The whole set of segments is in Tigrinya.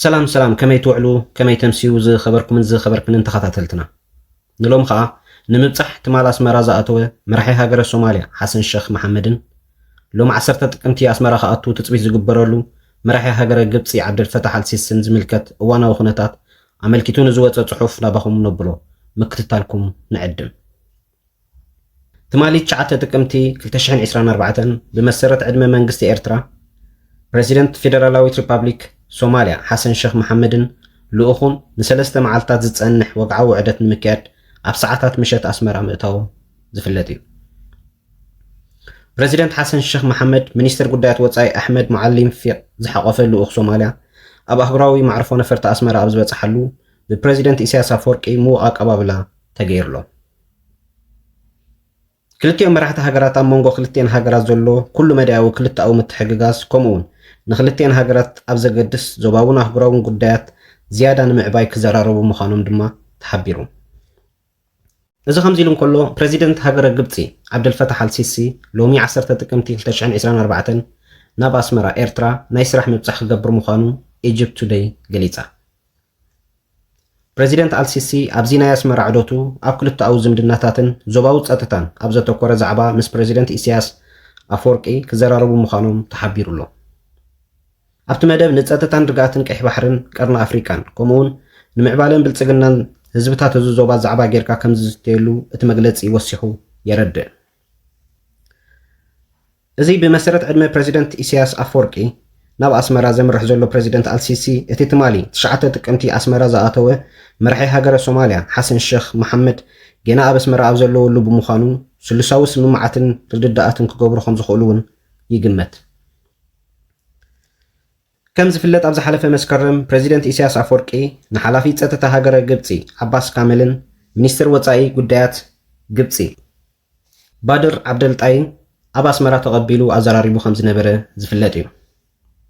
ሰላም ሰላም፣ ከመይ ትውዕሉ? ከመይ ተምስዩ? ዝኸበርኩምን ዝኸበርክንን ተኸታተልትና፣ ንሎም ኸኣ ንምብጻሕ ትማል ኣስመራ ዝኣተወ መራሒ ሃገረ ሶማልያ ሓሰን ሸኽ መሓመድን ሎም ዓሰርተ ጥቅምቲ ኣስመራ ክኣቱ ትጽቢት ዝግበረሉ መራሒ ሃገረ ግብጺ ዓብደልፈታሕ ኣልሲስን ዝምልከት እዋናዊ ኩነታት ኣመልኪቱ ንዝወጸ ጽሑፍ ናባኹም ነብሎ፣ ምክትታልኩም ንዕድም። ትማሊ ትሽዓተ ጥቅምቲ ክልተ ሽሕን ዕስራን ኣርባዕተን ብመሰረት ዕድመ መንግስቲ ኤርትራ፣ ፕረዚደንት ፌደራላዊት ሪፓብሊክ ሶማልያ ሓሰን ሸኽ መሓመድን ልኡኹን ንሰለስተ መዓልታት ዝጸንሕ ወግዓዊ ውዕደት ንምክያድ ኣብ ሰዓታት ምሸት ኣስመራ ምእታዎም ዝፍለጥ እዩ። ፕረዚደንት ሓሰን ሸኽ መሓመድ፣ ሚኒስተር ጉዳያት ወጻኢ ኣሕመድ ሙዓሊም ፊቕ ዝሓቖፈ ልኡኽ ሶማልያ ኣብ ኣህጉራዊ መዕርፎ ነፈርቲ ኣስመራ ኣብ ዝበጽሓሉ፣ ብፕረዚደንት ኢሳያስ ኣፈወርቂ ምዉቕ ኣቀባብላ ተገይርሎም። ክልቲኦም መራሕቲ ሃገራት ኣብ መንጎ ክልቲኤን ሃገራት ዘሎ ኩሉ መዳያዊ ክልተኣዊ ምትሕግጋዝ፣ ከምኡውን ንክልቲኤን ሃገራት ኣብ ዘገድስ ዞባውን ኣህጉራውን ጉዳያት ዝያዳ ንምዕባይ ክዘራረቡ ምዃኖም ድማ ተሓቢሩ። እዚ ከምዚ ኢሉ እንከሎ፣ ፕረዚደንት ሃገረ ግብጺ ዓብደልፈታሕ ኣልሲሲ ሎሚ ዓሰርተ ጥቅምቲ ክልተ ሽሕን ዕስራን ኣርባዕተን ናብ ኣስመራ፣ ኤርትራ፣ ናይ ስራሕ ምብጻሕ ክገብር ምዃኑ ኢጅፕት ቱደይ ገሊጻ። ፕረዚደንት ኣልሲሲ ኣብዚ ናይ ኣስመራ ዑደቱ ኣብ ክልተኣዊ ዝምድናታትን ዞባዊ ጸጥታን ኣብ ዘተኮረ ዛዕባ ምስ ፕረዚደንት ኢሳያስ ኣፈወርቂ ክዘራረቡ ምዃኖም ተሓቢሩ ኣሎ። ኣብቲ መደብ ንጸጥታን ርግኣትን ቀይሕ ባሕርን ቀርኒ ኣፍሪቃን ከምኡውን ንምዕባለን ብልጽግናን ህዝብታት እዚ ዞባ ዛዕባ ጌርካ ከም ዝዝተየሉ እቲ መግለጺ ወሲኹ የረድእ። እዚ ብመሰረት ዕድመ ፕረዚደንት ኢሳያስ ኣፈወርቂ ናብ ኣስመራ ዘምርሕ ዘሎ ፕረዚደንት ኣልሲሲ፣ እቲ ትማሊ ትሽዓተ ጥቅምቲ ኣስመራ ዝኣተወ መራሒ ሃገረ ሶማልያ ሓሰን ሸኽ መሓመድ ጌና ኣብ ኣስመራ ኣብ ዘለወሉ ብምዃኑ፣ ስሉሳዊ ስምምዓትን ርድዳኣትን ክገብሩ ከም ዝኽእሉ እውን ይግመት። ከም ዝፍለጥ፣ ኣብ ዝሓለፈ መስከረም ፕረዚደንት ኢሳያስ ኣፈወርቂ ንሓላፊ ጸጥታ ሃገረ ግብጺ ዓባስ ካመልን ሚኒስትር ወጻኢ ጉዳያት ግብጺ ባድር ዓብደልጣይን ኣብ ኣስመራ ተቐቢሉ ኣዘራሪቡ ከም ዝነበረ ዝፍለጥ እዩ።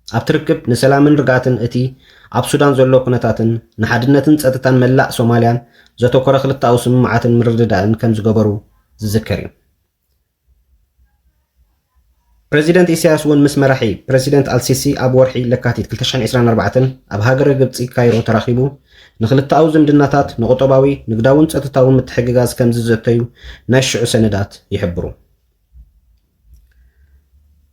ኣብቲ ርክብ ንሰላምን ርግኣትን እቲ ኣብ ሱዳን ዘሎ ኩነታትን ንሓድነትን ጸጥታን መላእ ሶማልያን ዘተኮረ ክልተኣዊ ስምምዓትን ምርድዳእን ከም ዝገበሩ ዝዝከር እዩ። ፕረዚደንት ኢሳያስ እውን ምስ መራሒ ፕረዚደንት ኣልሲሲ ኣብ ወርሒ ለካቲት ክልተ ሽሕን ዕስራን ኣርባዕተን ኣብ ሃገረ ግብጺ ካይሮ ተራኺቡ፣ ንክልተኣዊ ዝምድናታት ንቁጠባዊ፣ ንግዳውን ጸጥታውን ምትሕግጋዝ ከም ዝዘተዩ ናይ ሽዑ ሰነዳት ይሕብሩ።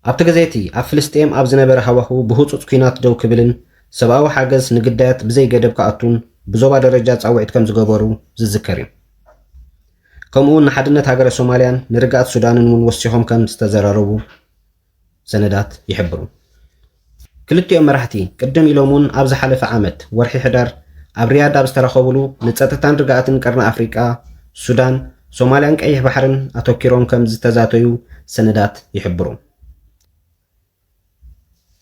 ኣብቲ ግዜ እቲ ኣብ ፍልስጤም ኣብ ዝነበረ ሃዋህው ብህጹጽ ኲናት ደው ክብልን ሰብኣዊ ሓገዝ ንግዳያት ብዘይ ገደብ ክኣቱን ብዞባ ደረጃ ጻውዒት ከም ዝገበሩ ዝዝከር እዩ። ከምኡ እውን ንሓድነት ሃገረ ሶማልያን ንርግኣት ሱዳንን እውን ወሲኾም ከም ዝተዘራረቡ ሰነዳት ይሕብሩ። ክልቲኦም መራሕቲ ቅድም ኢሎም እውን ኣብ ዝሓለፈ ዓመት ወርሒ ሕዳር ኣብ ሪያድ ኣብ ዝተራኸቡሉ ንጸጥታን ርግኣትን ቀርኒ ኣፍሪቃ፣ ሱዳን፣ ሶማልያን ቀይሕ ባሕርን ኣተኪሮም ከም ዝተዛተዩ ሰነዳት ይሕብሩ።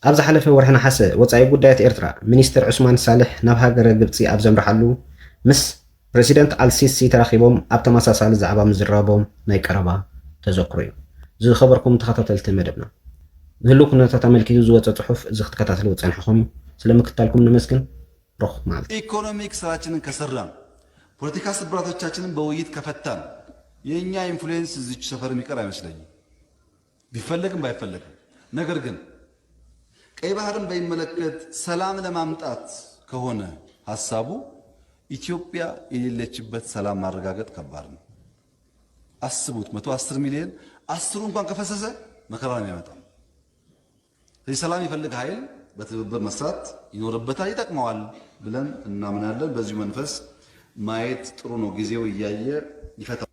ኣብ ዝሓለፈ ወርሒ ነሓሰ፣ ወጻኢ ጉዳያት ኤርትራ ሚኒስትር ዑስማን ሳልሕ ናብ ሃገረ ግብጺ ኣብ ዘምርሓሉ፣ ምስ ፕረሲደንት ኣልሲሲ ተራኺቦም ኣብ ተመሳሳሊ ዛዕባ ምዝራቦም ናይ ቀረባ ተዘክሮ እዩ። ዝኸበርኩም ተኸታተልቲ መደብና፣ ንህሉው ኩነታት ኣመልኪቱ ዝወጸ ጽሑፍ እዚ ክትከታተልዎ ጸኒሕኹም እዩ። ስለ ምክትታልኩም ነመስግን። ሮኽ መዓልቲ። ኢኮኖሚክ ስራችንን ከሰራን፣ ፖለቲካ ስብራቶቻችንን በውይይት ከፈታን፣ የእኛ ኢንፍሉዌንስ እዚች ሰፈር የሚቀር አይመስለኝም፣ ቢፈለግም ባይፈለግም። ነገር ግን ቀይ ባህርን በሚመለከት ሰላም ለማምጣት ከሆነ ሐሳቡ፣ ኢትዮጵያ የሌለችበት ሰላም ማረጋገጥ ከባድ ነው። አስቡት፣ መቶ አስር ሚሊዮን፣ አስሩ እንኳን ከፈሰሰ መከራ ነው የሚያመጣው። ስለዚህ ሰላም ይፈልግ ኃይል በትብብር መስራት ይኖርበታል፣ ይጠቅመዋል ብለን እናምናለን። በዚሁ መንፈስ ማየት ጥሩ ነው። ጊዜው እያየ ይፈታል።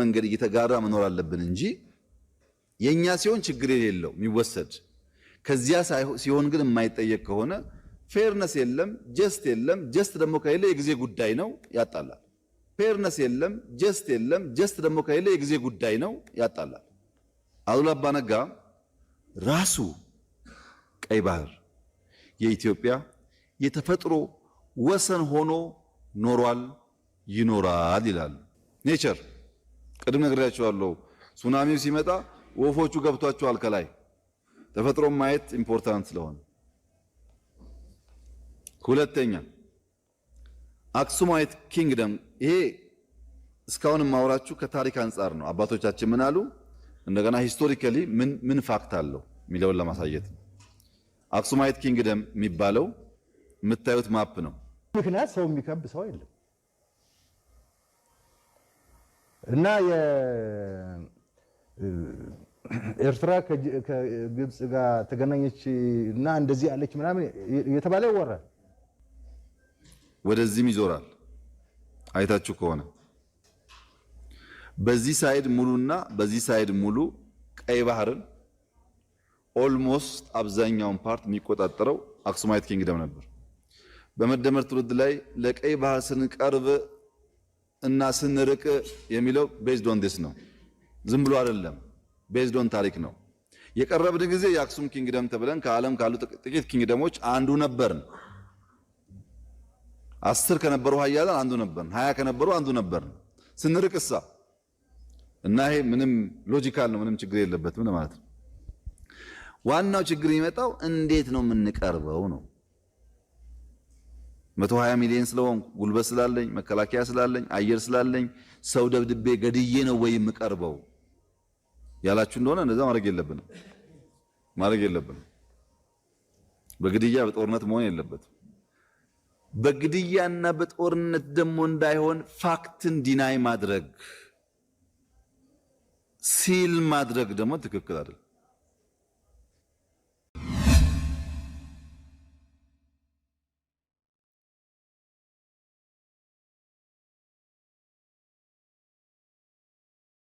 መንገድ እየተጋራ መኖር አለብን እንጂ የእኛ ሲሆን ችግር የሌለው የሚወሰድ፣ ከዚያ ሳይሆ-፣ ሲሆን ግን የማይጠየቅ ከሆነ ፌርነስ የለም፣ ጀስት የለም። ጀስት ደግሞ ከሌለ የጊዜ ጉዳይ ነው፣ ያጣላል። ፌርነስ የለም፣ ጀስት የለም። ጀስት ደግሞ ከሌለ የጊዜ ጉዳይ ነው፣ ያጣላል። አሉላ አባነጋ ራሱ ቀይ ባህር የኢትዮጵያ የተፈጥሮ ወሰን ሆኖ ኖሯል፣ ይኖራል ይላሉ። ኔቸር፣ ቅድም ነግሬያችኋለሁ። ሱናሚው ሲመጣ ወፎቹ ገብቷቸዋል ከላይ። ተፈጥሮን ማየት ኢምፖርታንት ስለሆነ። ሁለተኛ፣ አክሱማይት ኪንግደም፣ ይሄ እስካሁን የማወራችሁ ከታሪክ አንጻር ነው። አባቶቻችን ምን አሉ፣ እንደገና ሂስቶሪካሊ ምን፣ ምን ፋክት አለው የሚለውን ለማሳየት ነው። Aksumite Kingdom የሚባለው የምታዩት map ነው። ምክንያት ሰው የሚከብ ሰው የለም እና የኤርትራ ከግብፅ ጋር ተገናኘች እና እንደዚህ አለች ምናምን እየተባለ ይወራል። ወደዚህም ይዞራል። አይታችሁ ከሆነ በዚህ side ሙሉና በዚህ side ሙሉ ቀይ ባህርን almost አብዛኛውን part የሚቆጣጠረው Aksumite Kingdom ነበር። በመደመር ትውልድ ላይ ለቀይ ባህር ስንቀርብ እና ስንርቅ የሚለው based on this ነው። ዝም ብሎ አይደለም፣ based on ታሪክ ነው። የቀረብን ጊዜ የ Aksum Kingdom ተብለን ከዓለም ካሉ ጥቂት kingdom ኦች አንዱ ነበርን። አስር ከነበሩ ሀያላን አንዱ ነበርን። ሀያ ከነበሩ አንዱ ነበርን። ስንርቅ እሳ እና ይሄ ምንም logical ነው፣ ምንም ችግር የለበትም ለማለት ነው። ዋናው ችግር የሚመጣው እንዴት ነው የምንቀርበው ነው። መቶ ሃያ ሚሊዮን ስለሆንኩ፣ ጉልበት ስላለኝ፣ መከላከያ ስላለኝ፣ አየር ስላለኝ፣ ሰው ደብድቤ ገድዬ ነው ወይ የምቀርበው ያላችሁ እንደሆነ እንደዛ ማድረግ የለብንም፣ ማድረግ የለብንም። በግድያ በጦርነት መሆን የለበትም። በግድያና በጦርነት ደግሞ እንዳይሆን fact ን deny ማድረግ፣ seal ማድረግ ደግሞ ትክክል አይደለም።